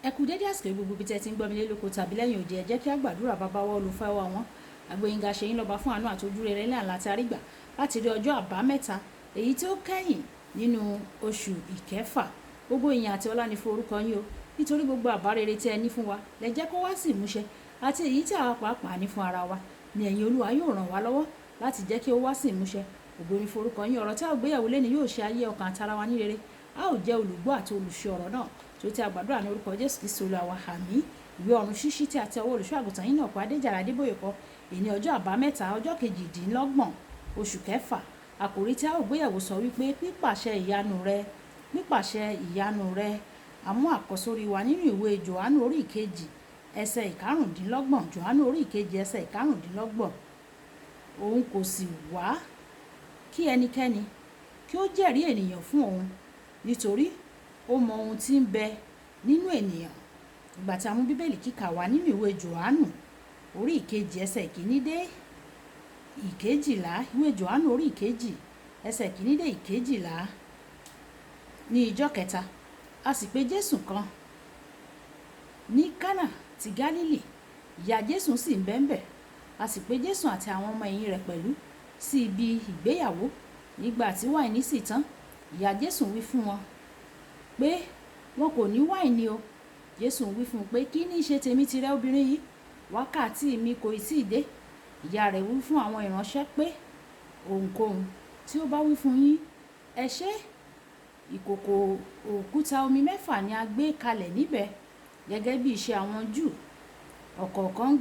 Ẹ kú dédé àsìkò gbogbo ibi tí ẹ ti ń gbọ́ mi lé lóko tàbí lẹ́yìn òde. Ẹ jẹ́ kí a gbàdúrà. Bàbá wa, olùfẹ́ wa wọn àgbẹ̀yìnga ṣe yín lọ́ba fún àánú àti ojú rere ní àlá àti àrígbà láti rí ọjọ́ àbámẹ́ta èyí tí ó kẹ́yìn nínú oṣù ìkẹfà. Gbogbo ìyìn àti ọlá ni fún orúkọ yín o, nítorí gbogbo àbá rere tí ẹ ní fún wa lẹ jẹ́ kó wá sí ìmúṣẹ, àti èyí tí àwa pàápàá ní fún ara wa ní ẹ̀yin Olúwa yóò ràn wá lọ́wọ́ láti jẹ́ kí ó wá sí ìmúṣẹ. Ògo ni fún orúkọ yín. Ọ̀rọ̀ tí a ó gbéyẹ̀wò lónìí yóò ṣe ayé, ọkàn àti ara wa ní rere. A ó jẹ́ olùgbọ́ àti olùṣe ọ̀rọ̀ náà tó tí a gbàdúrà ní orúkọ Jésù Kristi Olúwa wa, àmín. Ìwé Ọ̀run Ṣíṣí tí a ti ọwọ́ olùṣọ́ àgùntàn yín náà kọ Adéjàre Adébóyè kọ. Èní ọjọ́ àbámẹ́ta, ọjọ́ 28 oṣù kẹfà. Àkòrí tí a ó gbéyẹ̀wò sọ wípé pípàṣẹ ìyanu rẹ, pípàṣẹ ìyanu rẹ. Àmú àkọ́sórí wa nínú ìwé Jòhánù orí 2, ẹsẹ̀ 25. Jòhánù orí 2, ẹsẹ̀ 25. Òun kò sì wá kí ẹnikẹ́ni kí ó jẹ́rìí ènìyàn fún òun, nítorí ó mọ ohun tí ń bẹ nínú ènìyàn. Ìgbà tí a mú Bíbélì kíkà wá nínú ìwé Jòhánù orí 2, ẹsẹ̀ 1 dé 12. Ìwé Jòhánù orí 2, ẹsẹ̀ 1 dé 12. Ní ìjọ́ kẹta, a sì pè Jésù kan ní Kánà ti Gálílì. Ìyá Jésù sì ń bẹ ńbẹ̀. A sì pè Jésù àti àwọn ọmọ ẹ̀yìn rẹ̀ pẹ̀lú sí ibi ìgbéyàwó. Nígbà tí wáìnì sì tán, ìyá Jésù wí fún wọn pé wọn kò ní wáìnì o. Jésù wí fún un pé, kí ní ṣe tèmi tìrẹ, obìnrin yìí? Wákàtí mi kò tí ì dé. Ìyá rẹ̀ wí fún àwọn ìránṣẹ́ pé, ohunkóhun tí ó bá wí fún yín, ẹ ṣe. Ìkòkò òkúta omi 6 ni a gbé kalẹ̀ níbẹ̀ gẹ́gẹ́ bí iṣẹ́ àwọn Júù. Ọ̀kọ̀ọ̀kan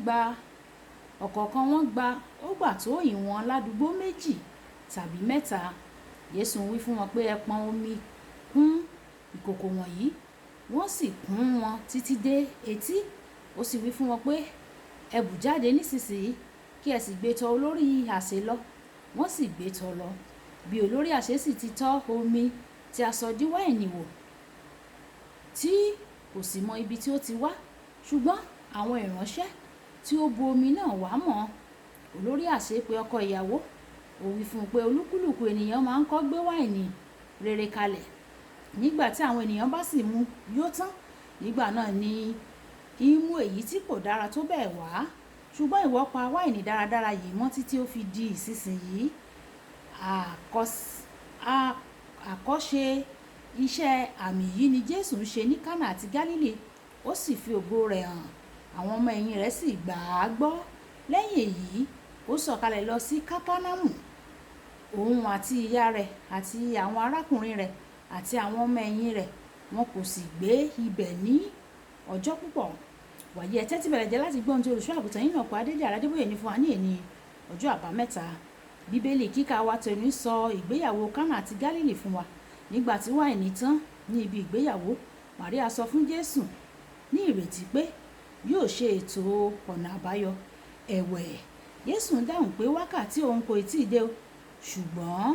wọn gba ó gbà tó ìwọ̀n ládùgbò 2 tàbí 3. Jésù wí fún wọn pé, ẹ pọn omi kún ìkòkò wọ̀nyí. Wọ́n sì kún wọn títí dé etí. Ó sì wí fún wọn pé, ẹ bù jáde nísinsìnyí, kí ẹ sì gbé tọ̀ olórí àsè lọ. Wọ́n sì gbé tọ̀ lọ. Bí olórí àsè sì ti tọ́ omi tí a sọ di wáìnì wò, tí kò sì mọ ibi tí ó ti wá, ṣùgbọ́n àwọn ìránṣẹ́ tí ó bu omi náà wá mọ̀. Olórí àsè pé ọkọ ìyàwó. Ó wí fún un pé, olúkúlùkù ènìyàn máa ń kọ́ gbé wáìnì rere kalẹ̀ nígbà tí àwọn ènìyàn bá sì mu yó tán, nígbà náà ni í mú èyí tí kò dára tó bẹ́ẹ̀ wá. Ṣùgbọ́n ìwọ pa wáìnì dáradára yìí mọ́ títí ó fi di ìsinsìnyí. Àkọ́ṣe iṣẹ́ àmì yìí ni Jésù ń ṣe ní Kánà àti Gálílì. Ó sì fi ògo rẹ̀ hàn. Àwọn ọmọ ẹ̀yìn rẹ̀ sì gbà á gbọ́. Lẹ́yìn èyí, ó sọ̀kalẹ̀ lọ sí Kápánámù, òun àti ìyá rẹ̀ àti àwọn arákùnrin rẹ̀ àti àwọn ọmọ ẹ̀yìn rẹ̀. Wọn kò sì gbé ibẹ̀ ní ọjọ́ púpọ̀. Wàyí, ẹ tẹ́tí bẹ̀rẹ̀ jẹ́ láti gbọ́ ohun tí olùṣọ́ àgùntàn yín náà kọ Adéjàre Adébóyè ní fún wa ní èní ọjọ́ àbámẹ́ta. Bíbélì kíkà wa tòní sọ ìgbéyàwó Kánà àti Gálílì fún wa. Nígbà tí wáìnì tán ní ibi ìgbéyàwó, Màríà sọ fún Jésù ní ìrètí pé yóò ṣe ètò ọ̀nà àbáyọ. Ẹ̀wẹ̀, Jésù ń dáhùn pé wákàtí òun kò tí ì dé o. Ṣùgbọ́n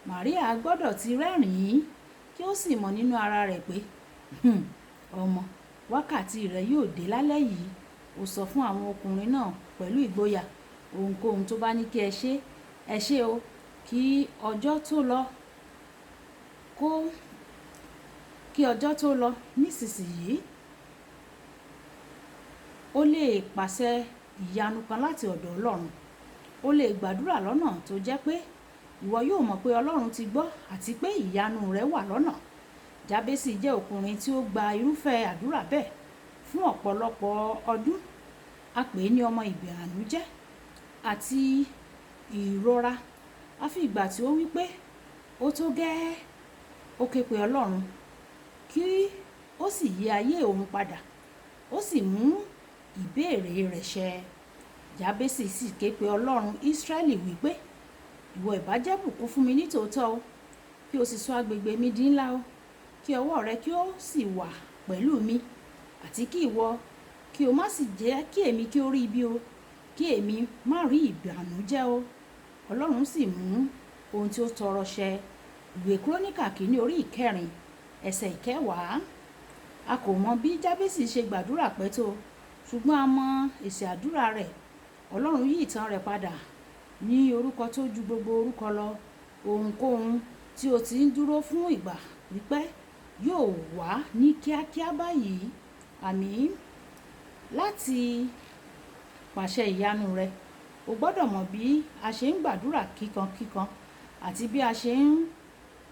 Màríà gbọ́dọ̀ ti rẹ́rìn-ín kí ó sì mọ̀ nínú ara rẹ̀ pé, ọmọ, wákàtí rẹ̀ yóò dé lálẹ́ yìí. Ó sọ fún àwọn ọkùnrin náà pẹ̀lú ìgboyà, ohunkóhun tó bá ní kí ẹ ṣe, ẹ ṣe o. Kí ọjọ́ tó lọ, kí ọjọ́ tó lọ nísinsìnyí, ó lè pàṣẹ ìyanu kan láti ọ̀dọ̀ Ọlọ́run. Ó lè gbàdúrà lọ́nà tó jẹ́ pé ìwọ yóò mọ̀ pé Ọlọ́run ti gbọ́ àti pé ìyanu rẹ̀ wà lọ́nà. Jábésì jẹ́ ọkùnrin tí ó gba irúfẹ́ àdúrà bẹ́ẹ̀ fún ọ̀pọ̀lọpọ̀ ọdún. A pè é ní ọmọ ìbànújẹ́ àti ìrora. A fi ìgbà tí ó wí pé ó tó gẹ́, ó ké pe Ọlọ́run kí ó sì yí ayé òun padà. Ó sì mú ìbéèrè rẹ̀ ṣẹ. Jábésì sì ké pe Ọlọ́run Ísírẹ́lì wí pé, ìwọ ìbá jẹ́ bùkún fún mi nítòótọ́ o, kí o sì sọ agbègbè mi di ńlá o, kí ọwọ́ rẹ kí ó sì wà pẹ̀lú mi, àti kí ìwọ kí o má sì jẹ́ kí èmi kí ó rí ibi o, kí èmi má rí ìbànújẹ́ o. Ọlọ́run sì mú ohun tí ó tọrọ ṣẹ. Ìwé Kúrónìkà 1 orí 4, ẹsẹ̀ 10. A kò mọ bí Jábésì ṣe gbàdúrà pẹ́ tó, ṣùgbọ́n a mọ èsì àdúrà rẹ̀. Ọlọ́run yí ìtàn rẹ̀ padà ní orúkọ tó ju gbogbo orúkọ lọ. Ohunkóhun tí ó ti ń dúró fún ìgbà pípẹ́ yóò wá ní kíákíá báyìí. Àmín. Láti pàṣẹ ìyanu rẹ, o gbọ́dọ̀ mọ̀ bí a ṣe ń gbàdúrà kíkankíkan àti bí a ṣe ń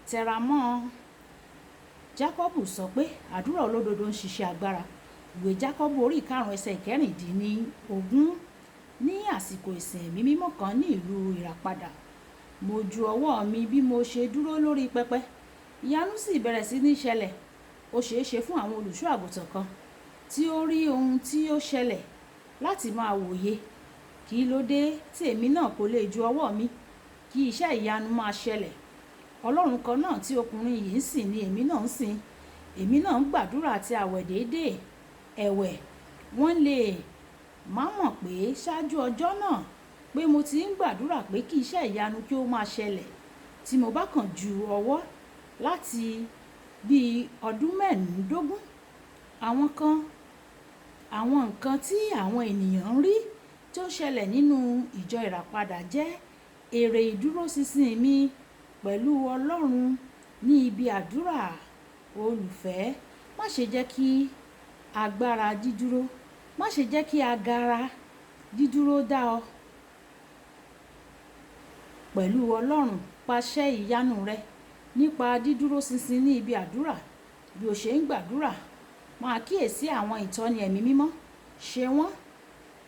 tẹra mọ́ ọn. Jákọ́bù sọ pé àdúrà olódodo ń ṣiṣẹ́ agbára. Ìwé Jákọ́bù orí 5 ẹsẹ̀ 16. Ní àsìkò ìsìn ẹ̀mí mímọ́ kan ní ìlú Ìràpadà, mo ju ọwọ́ mi bí mo ṣe dúró lórí pẹpẹ. Ìyanu sì bẹ̀rẹ̀ sí ní ṣẹlẹ̀. Ó ṣeé ṣe fún àwọn olùṣọ́ àgùntàn kan tí ó rí ohun tí ó ṣẹlẹ̀ láti máa wòye. Kí ló dé tí èmi náà kò lè ju ọwọ́ mi kí iṣẹ́ ìyanu máa ṣẹlẹ̀? Ọlọ́run kan náà tí ọkùnrin yìí ń sìn ni èmi náà ń sìn. Èmi náà ń gbàdúrà àti àwẹ̀ déédéé. Ẹ̀wẹ̀, wọ́n lè má mọ̀ pé ṣáájú ọjọ́ náà pé mo ti ń gbàdúrà pé kí iṣẹ́ ìyanu kí ó máa ṣẹlẹ̀ tí mo bá kàn ju ọwọ́ láti bí ọdún 15. Àwọn nǹkan tí àwọn ènìyàn ń rí tí ó ṣẹlẹ̀ nínú ìjọ Ìràpadà jẹ́ èrè ìdúróṣinṣin mi pẹ̀lú Ọlọ́run ní ibi àdúrà. Olùfẹ́, má ṣe jẹ́ kí agbára dídúró, má ṣe jẹ́ kí agara dídúró dá ọ pẹ̀lú Ọlọ́run. Pàṣẹ ìyanu rẹ nípa dídúró ṣinṣin ní ibi àdúrà. Bí o ṣe ń gbàdúrà, máa kíyèsí àwọn ìtọ́ni ẹ̀mí mímọ́, ṣe wọ́n,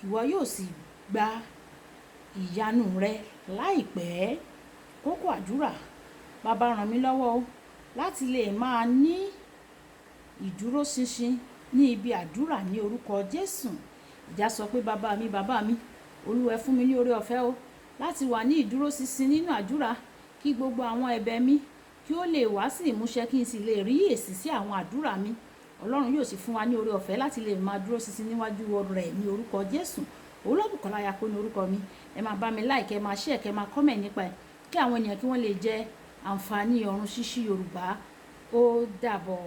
ìwọ yóò sì gba ìyanu rẹ láìpẹ́. Kókó àdúrà. Bàbá, ràn mí lọ́wọ́ o láti lè máa ní ìdúróṣinṣin ní ibi àdúrà ní orúkọ Jésù. Ìjà sọ pé bàbá mi, bàbá mi, Olúwa fún mi ní oore ọ̀fẹ́ o láti wà ní ìdúróṣinṣin nínú àdúrà kí gbogbo àwọn ẹ̀bẹ̀ mi kí ó lè wá sí ìmúṣẹ, kí n sì lè rí èsì sí àwọn àdúrà mi. Ọlọ́run yóò sì fún wa ní oore ọ̀fẹ́ láti lè máa dúró ṣinṣin níwájú rẹ̀ ní orúkọ Jésù. Olúwabùkọ́lá Ayako ní orúkọ mi. Ẹ máa bá mi like, ẹ máa share, kẹ máa comment nípa ẹ̀ kí àwọn ènìyàn kí wọ́n lè jẹ àǹfààní ọ̀run ṣíṣí Yorùbá. Ó dàbọ̀.